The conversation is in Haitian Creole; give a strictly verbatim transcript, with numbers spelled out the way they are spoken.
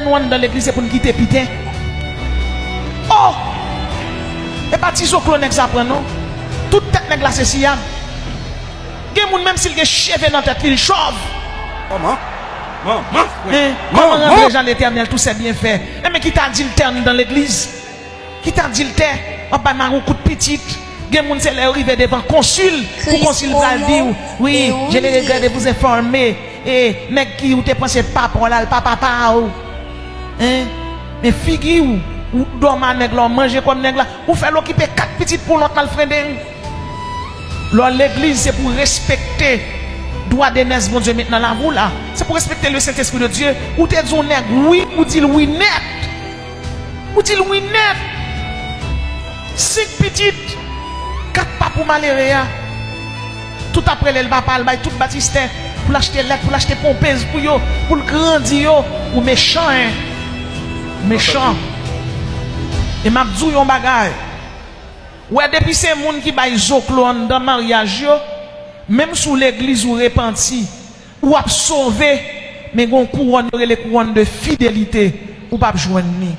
Nou anndan legliz se pou n kite piten. Oh! E pa ti zoklo nèg sa pran non. Tout tèt nèg la se siyab. Gen moun menm si l gen cheve nan tèt li, l chòv. Kòman? Kòman? Hein? Kòman randre jan Letènèl tou sè byenfè? Enben kite adiltè anndan legliz. Kite adiltè. W ap bay mari w kout pitit. Gen moun se lè yo rive devan konsil pou konsil pral di w, wi, je le regrè de vous informer. E nèg ki ou te panse pa pa w la, l pa papa w. Hein? Men figi w, ou dòm a nèg la, w manje kòb nèg la, ou fè l okipe kat pitit pou lòt malfrenden. Lè w legliz, se pou respekte dwa de nès Bondye met nan lavi w la. Se pou respekte le Saint-Esprit de Dieu. Ou te di yon nèg wi, ou di l wi nèt. Ou di l wi nèt. Senk pitit, kat pa pou malere a. Tout ap rele l papa, l bay tout batistè pou l achte lèt, pou l achte ponpez pou yo, pou l grandi yo. Ou mechan, hein? Ou mechan. E m ap di w yon bagay. Ou wè, depi se moun ki bay zoklo anndan maryaj yo, menm si w legliz ou repanti, ou ap sove, men gen yon kouwòn yo rele kouwòn de fidelite, ou p ap jwenn li.